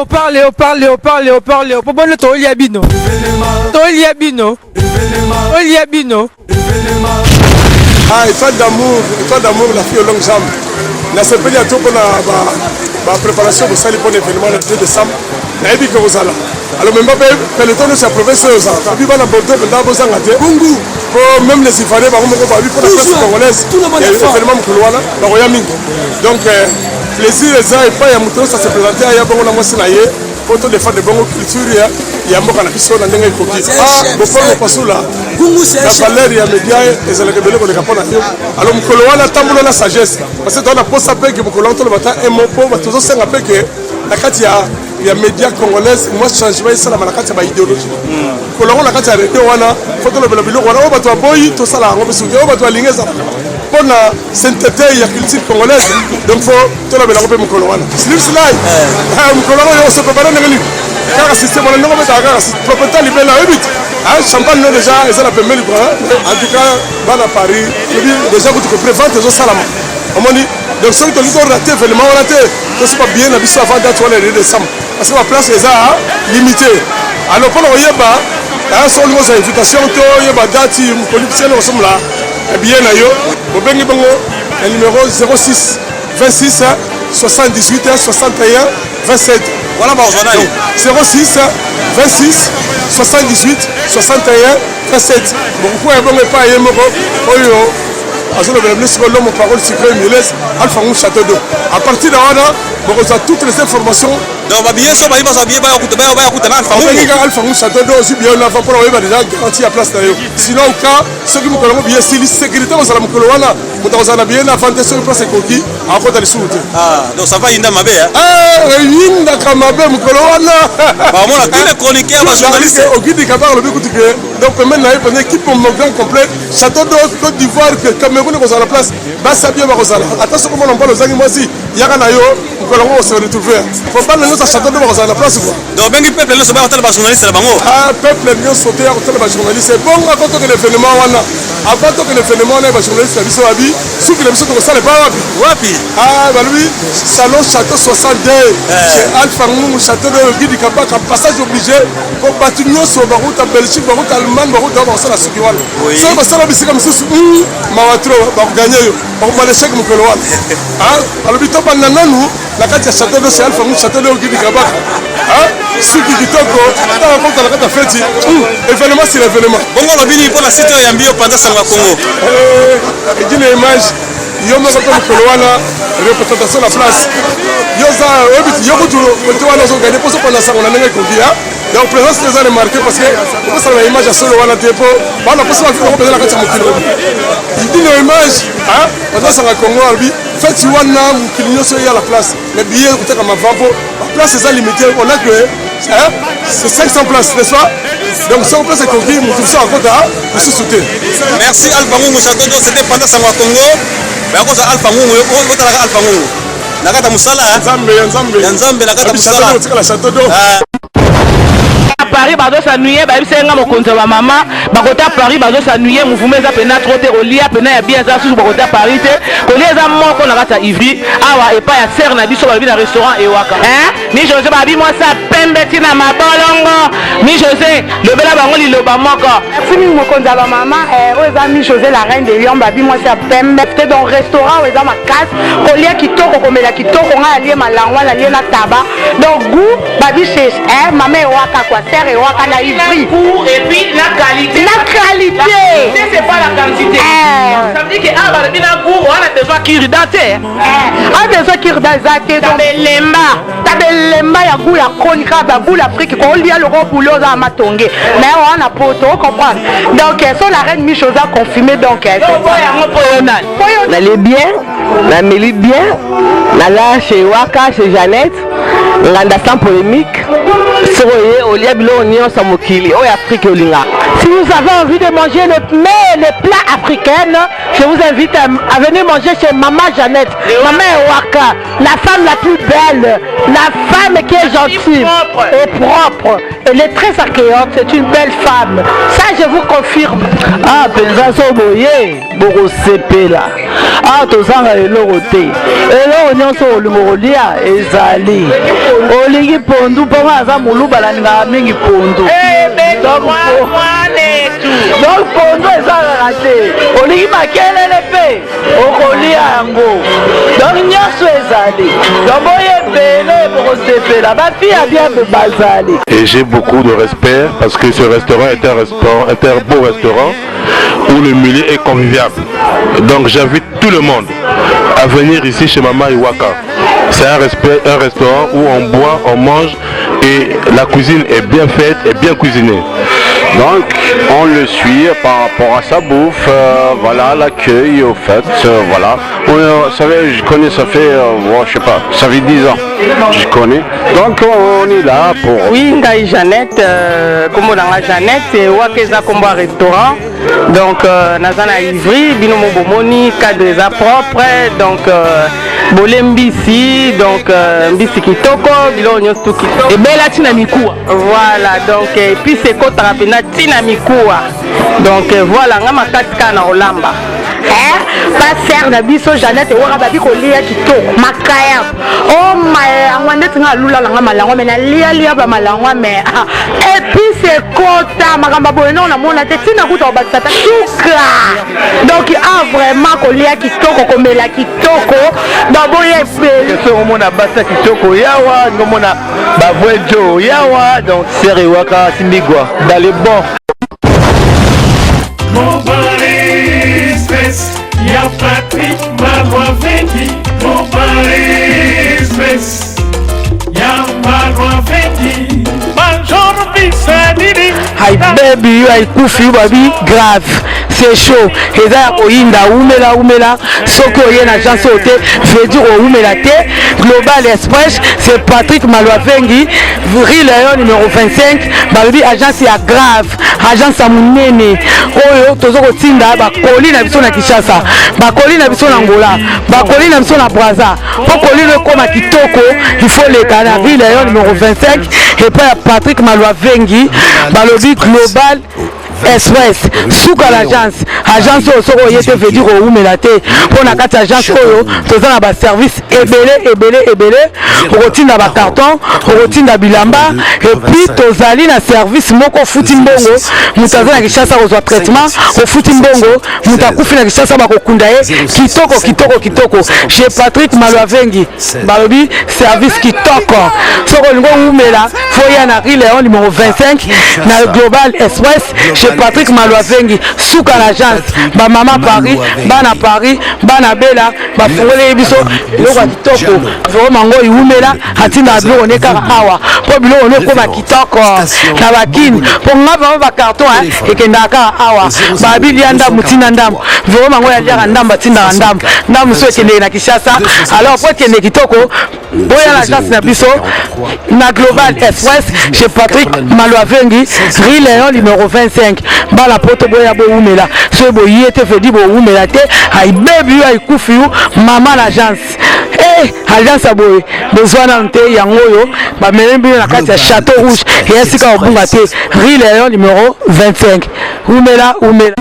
Oparle, oparle, oparle, oparle po bono tolia bino, tolia bino, tolia bino. Ah, étoile d'amour, étoile d'amour, la fille aux longues jambes. Nasepeli ya to mpona bapréparation bosali mpona événement le 2 décembre. Nayebi ke kozala, alors memba mpe peloton nyonso ya province oyo ozala epi bana Bordeaux mpenza bozanga te bungu, po même les Ivoiriens bango moko babi mpona presse congolaise ya événement mokolo wana bakoya mingi. Donc plaisir eza epai ya moto nyonso ase présente, aya bongo na mwasi na ye po to défendre bongo culture ya mboka na biso na ndenge ekoki. Ah, bopolo mopasula na valeur ya média ezalaka ebele koleka mpo na yo. Alors mokolo wana tambola na sagesse, parce que toza na posa mpe ke mokolo wana toloba ta un mot, mpo bato tozosenga mpe ke na kati ya média congolaise mwa changement esalama na kati ya baidéologie. Mokolo yango na kati ya radio wana fo tolobela biloko wana oyo bato baboyi, tosala yango biso te, oyo bato balingi ezalaka mpo na sainteté ya culture congolaise. Donc fo tolobela yango mpe mokolo wana. Slipslai, mokolo yango yo osepepana ndenge nini? Kaka système wana ndenge obetaka kaka propriété libela, oyebi te champagne no déjà eza na pembeni quoi. En tout cas bana Paris tobi déjà kutu ko prévente ezosalama, omoni. Donc soki tolingi torater événement wana te, tosopa billet na biso avant date wana, le décembre, parce que baplace eza limité. Alors mpona koyeba, soki olingi ozwa invitation to oyeba date mokoli biso kosombola billet na yo, bobengi bongo na numéro 06 26 78 61 27. Wana bakozwa nani? 06 26 78 61 27. Bokokuya bongo epai ye moko oyo azolobela bino sikoyo, l'homme parole sucré mieles, Alpha Ngu Château d'eau. À partir de wana bokozwa toutes les informations. Donc babillet so bayi bazwa billet, baya kuta na Alpha Ngungu. Obengi kaka Alpha Ngu Château d'eau, ozwi billet na mpona oyeba déjà garantie ya place na yo. Sinon oka soki mokolo yango billet esili, sécurité kozala mokolo wana, moto akozala na billet na avant te. Soki place ekoki, akota lisusu te. Ah, donc ça va yinda mabe, hein? Eyindaka mabe mokolo wana. Bamona tous les chroniqueurs, bajournaliste. Ogidi Kabar alobi kutu ke donc pembeni na ye pene équipe au grand complet, Château d'eau, Côte d'Ivoire, Cameroun ekozala na place, basabie bakozala. Ata soki omona mobali ozangi mwasi, yaka na yo mokolo yango ose retrouver, po bana nyonso ya Château d'eau bakozala na place quoi. Donc bengi peuple nyonso baya kotala bajournaliste na bango. Ah, peuple nyonso te ya kotala bajournaliste ebongo ako tokende événement wana. Avant tokende événement wana, bajournaliste na biso babi suki na biso tokosala epa wapi? Wapi? Ah, balobi salon Château 62 chez Alpha Ngungu Château de Gidi Kabaka, passage obligé, po bato nyonso bakuta Belgique, bakuta Allemagne, bakuta bakosala suki wana. Soki basala bisika mosusu, mawa trop, bakoganye yo, bakobala échec mokolo wana. Alobi tobanda nanu na kati ya Château de chez Alpha Ngungu Château de Gidi Kabaka, suki kitoko ntango akota na kati ya feti, événement sur événement. Bongo olobi nini mpona site oyo yambi yo, Panza Sango ya Congo? Edine Image, yo moko mpe mokolo wana représentation na place yo oza, oyebi yo kutu kote wana ozoganye mpo ozopanda sango na ndenge ekoki. Donc présence eza remarqué, parce que okosala na image ya solo wana te, mpo bana mposa bafika ngo mpenza na kati ya mokili. Idine Image bazosanga Congo alobi feti wana mokili nyonso eya la place, mais billet kotekama avant mpo baplace eza limité. On a que, hein, c'est 500 places, n'est-ce pas? Donc soki place ekoki, motu mosusu akota lisusu te. Merci Alpha Ngungu Château d'eau. C'était Panza Sango ya Congo. Bayakozwa Alpha Ngungu, otalaka Alpha Ngungu na kati ya mosala. Nzambe ya Nzambe. Ya Nzambe na kati ya mosala. Otikala Château d'eau. Paris bazosanuye, bayebisa nga mokonzi ya bamama bakota Paris bazosanuye, mouvement eza pena trop te. Kolia pena ya bien eza susu, bakota Paris te, kolia eza moko na kati ya Ivry awa epai ya sere na biso, balobi na restaurant Ewaka mi José, babi mwasi ya pembe ntina mabolongo. Mi José, lobela bango liloba moko. Merci mingi, mokonzi ya bamama. Oyo eza mi José, la reine de Lion, babi mwasi ya pembe te. Donc restaurant oyo eza makasi, kolia kitoko, komela kitoko. Ngai alie malangwa, nalie na taba, donc goût babi chez mama Ewaka quoi, sœur Ewaka na Ivry. Et puis la qualité. La qualité. C'est pas la quantité. Ça veut dire que ah, balobi na goût wana, besoin cure-dent te. A besoin cure-dent eza te. Tabelemba. Tabelemba ya goût ya koni kaka baboule Afrique kolia loko boule oza ya matonge mais wana poto, ocomprendre. Donc so la reine Miche oza confirmé, donc yango mpo yo nani? Nali bien, nameli bien, naza chez Waka, chez Jeannette Nganda, sans polémique. Soki oye, olia biloko nyonso ya mokili oyo Afrique olingaka. Si vous avez envie de manger le mets, les plats africains, je vous invite à venir manger chez Maman Jeannette, Maman Ewaka, la femme la plus belle, la femme qui est gentille propre. Et propre. Elle est très accueillante, c'est une belle femme. Ça, je vous confirme. Ah, penza so boye, bokosepela. Ah, tozanga eloko te. Eloko nyonso olingo kolia ezali. Olingi pondu mpo nga aza moluba nalingaka mingi pondu. Eh, Donc pondu eza kaka te. Olingi makelele mpe okolia yango. Donc nyonso ezali. Donc boye ebele bokosepela. Ba fille ya bien bazali. Et j'ai beaucoup de respect parce que ce restaurant est un restaurant, est un beau restaurant où le milieu est convivial. Donc j'invite tout le monde à venir ici chez Mama Iwaka. C'est un, respect, un restaurant où on boit, on mange et la cuisine est bien faite et bien cuisinée. Donc on le suit par rapport à sa bouffe, euh, voilà l'accueil au fait, euh, voilà. On, euh, vous savez, je connais, ça fait, euh, je sais pas, ça fait 10 ans, je connais. Donc on est là pour... Oui, ngai Jeannette, euh, kombo na nga Jeannette, ewaka eza kombo ya restaurant. Donc euh, naza na Ivry, bino mo bomoni, cadre eza propre, donc euh, bole mbisi, donc euh, mbisi kitoko, biloko nyonso tu kitoko. Ebela tina mikuwa. Voilà, donc épice ekotaka mpenza tina mikuwa. Donc euh, voilà, nga makasi kaka na kolamba. Eh, pasteur na biso Jeannette ewaka babi kolia kitoko makaya o oh, malangwa ndeti nga alula nanga malangwa me nalialia ba malangwa me ah, epice ekota makambo boye nao namona te ntina kuta kobakisa ta suka donc ah vraiment kolia kitoko komela kitoko baboya ebele soki omona basi ya kitoko yawa ngomona bavrai jo yawa donc sere ewaka simbigwa dans le bon Ya Patrick Malwavendi Mobile Express Ya Malwavendi Major Bisanini Hi baby yo aikufi yo babi grave c'est chaud eza ya koyinda umela umela soki oye na agence oyo te veut dire owumela te global express c'est Patrick Malwavengi rue Léon numéro 25 balobi agence ya grave agence ya monene oyo toza kotinda bakoli na biso na kinshasa bakoli na biso na angola bakoli na biso na braza mpo koli no ekóma kitoko il faut leka na rue leon numéro 25 epai ya patrick malwa vengi balobi global express suka l'agence agence oyo soki oye te veut dire owumela te mpo na kati agence oyo toza na baservice ebele ebele ebele okotinda bacarton okotinda bilamba epuis tozali na service moko ofuti mbongo moto aza na kinshasa kozwa traitement ofuti mbongo moto akufi na kinshasa bakokunda ye kitoko kitoko kitoko chez patrick malwavengi balobi service kitoko soki olingi owumela foya na rue leon numéro 25 na global express chez patrick malwavengi suka na agence bamama paris bana paris bana bela bafungoleli biso biloko ya kitoko vraimen ngo iwumela atindaka biloko ne kaka awa mpo biloko ne ekoma kitoko na bakini mpo nga vraimen bacarton ekendaka kaka awa babilia ndambo ntina ndambo vraimen ngo yaliaka ndambo atindaka ndambo ndambo mosusu ekendeke na kinshasa alors mpo ekende kitoko boya na agence na biso na global express chez patrick malwavengi rue leon numéro 25 bana poto boya bowumela soki boye te vedi bowumela te aibebi yo aikufi yo mama na agence eh, agence ya boye bozwa nanu te yango oyo bamemi bino na kati ya château rouge eya sika kobunga te rue leon numéro 25 wumela wumela.